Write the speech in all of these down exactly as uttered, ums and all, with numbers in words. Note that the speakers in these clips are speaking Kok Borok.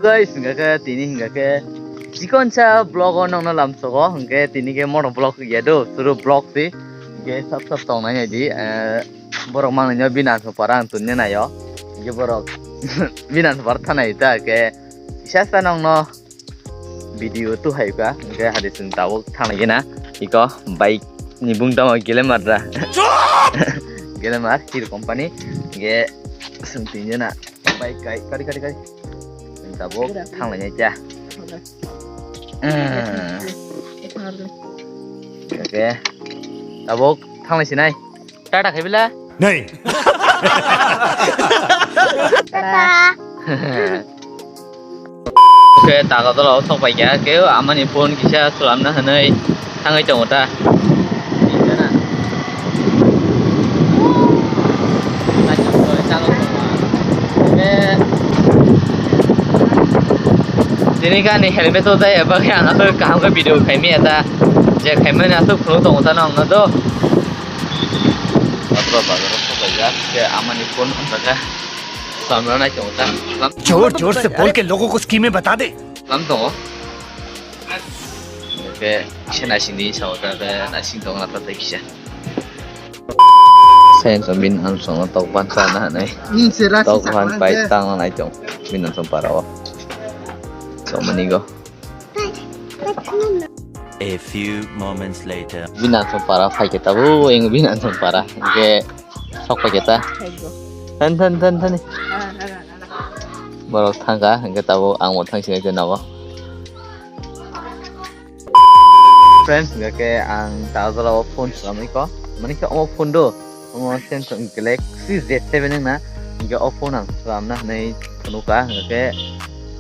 Guys, hingkha khe tini hingkha khe chikonsa vlog o nongno lamsogo, hingkhe tini khe mono vlog ya do, suru vlog si, hingkhe sab sab tongnai nai di, eh, borok mangnai no bini aswk para ang tunne naio, hingkhe borok bini aswk para thanai ta khe kisa sa nongno video tu hai ka, hingkhe hari chwng tabuk thanglai gina, iko bike ni bung tamo Glamour da. Glamour Hero company, hingkhe chwng tinjana. Bai kai, kari, kari, kari. Tabuk thanglai nai cha. Oke. Tabuk thanglai sinai. Tata khai bila? Nahi. Tata. Oke, taga tola o thok bai kha. Ke amani phone kisa sulamna hwnwi thangwi tongo ta. Tini gani helmet o jaya bagwi ang aswk kaham khe video khaimaya ta. Je khaimani aswk phunuk tongo ta nong no do. Atro bazar o thok bai jak khe amani phone hamjakha. Samra nai tongo ta. जोर जोर से बोल के लोगों को स्कीमें बता दे। Lam tongo. Oke, kisa naising di sao ta, ta naising tong na ta ta kisa. Sen so min ang song tok ban sa na nai. Tok ban pai tang na nai tong. Min ang song para o. So mani go. A few moments later. Min ang song para phai ke ta bu eng min ang song para. Ke sok phai ke ta. Than than than than. Borok thangkha, hingke tabuk ang bo thangsinai tei nogo. Friends, hingke ang ta jora o phone swnamwi kho. Mani khe omo phone do, omo Samsung Galaxy Z seven wngna. Hingke o phone ang swnamna hinwi phunukha, hingke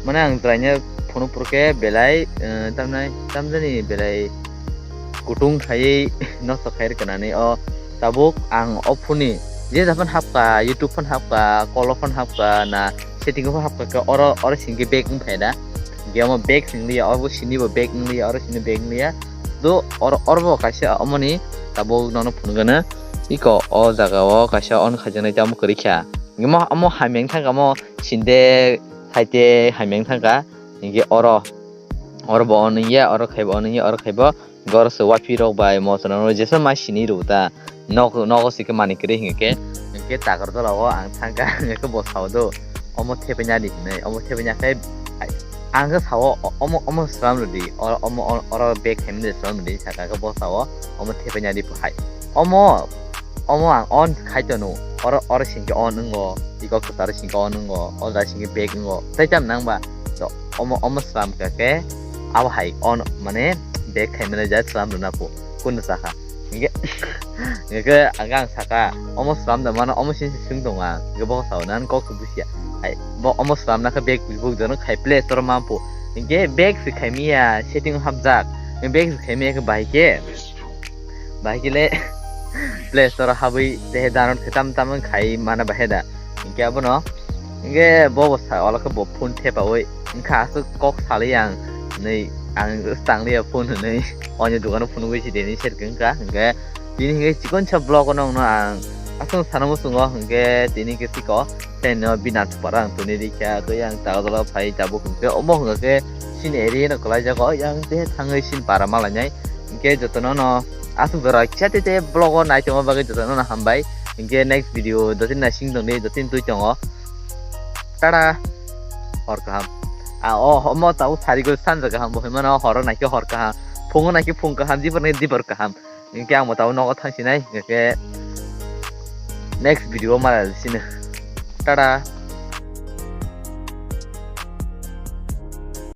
mane ang jwraino phunuk phuru khe belai, eh, tamnai, tamjani belai kutung khaiwi nosto khai rwkha nani o tabuk ang o phone ni je ja phano hapkha, YouTube phano hapkha, call o phano hapkha na setting o phano hapkha khe oro, oro singkhe back wngphai da. Hingke omo back sing liya, obo sini bo back wng liya, oro sini back wng liya. Do oro, oro bo kaisa omo ni tabuk nono phunukgana iko o jaga o kaisa on khaijaknai tamo kwrwi kha. Hingke mo, omo hamya wng thangkha mo sinde saite hamya wng thangkha. Hingke oro, oro bo on wngya, oro khaibo on wngya, oro khaibo. Goro se wapi rok bai moso no jesa ma sini rw ta. Nok, nogo se khe manwi kwrwi hingke, hingke takarjala o ang thangkha, hingke bo sao do. Omo thepaina di hinwi, omo thepaina khe ang khe sao, o-, omo, omo swnam rwdi, o-, omo, o-, oro bag khaimani swnam rwdi saka khe bo sao, omo thepaina di hai. Omo, omo ang on khai tonu, oro, oro singke on wngo, iko kwcharo singke on wngo, o jaga singke bag wngo, tei tam nang ba? To, omo, omo slam kha khe, abo hai on, mane, bag khaimani jat slam rwna pho, kunu sakha. Hingke, hingke ang saka, omo slam da mano, omo sini swng tongo ang, hingke bo sao, nan kok se busia. Hai, bo omo slam na khe bag bibuk jono khai Play Store ma pho. Hingke bag se khaimiya, setting hapjak, bag se khaimiya khe bahai khe. Bahai khe le Play Store habwi tei download khe tam tam khai mana bahai da. Hingke abono, hingke bo bo sa, ola khe bo phone thepawi, hingkha aswk kok salai ang, nei ang tang liya phone hinwi, onyo dukano phunugwi si deni ser khe wngkha, hingke tini hingke chikonsa vlog no wngno ang aswk sana muchungo, hingke tini khe siko, tei no bini aswk para ang tuni rikha, tei ang tago dolo phai tabuk hingke omo hingke sini area no kwlai jago, yang tei thangwi sini para malainai, hingke jotono no aswk jora kisa tei tei vlog o nai tongma bagwi jotono no hambai. Hingke next video dotini naising tongdi, dotini twi tongo. Tada! Hor kaham. A, o, omo tabuk sarigo sanja kaham, bo hinmano horo naikhe hor kaham, phungo naikhe phung kaham, dibor naikhe dibor kaham. Hingke ang bo tabuk nogo thangsinai, hingke next video o mara sini. Tada!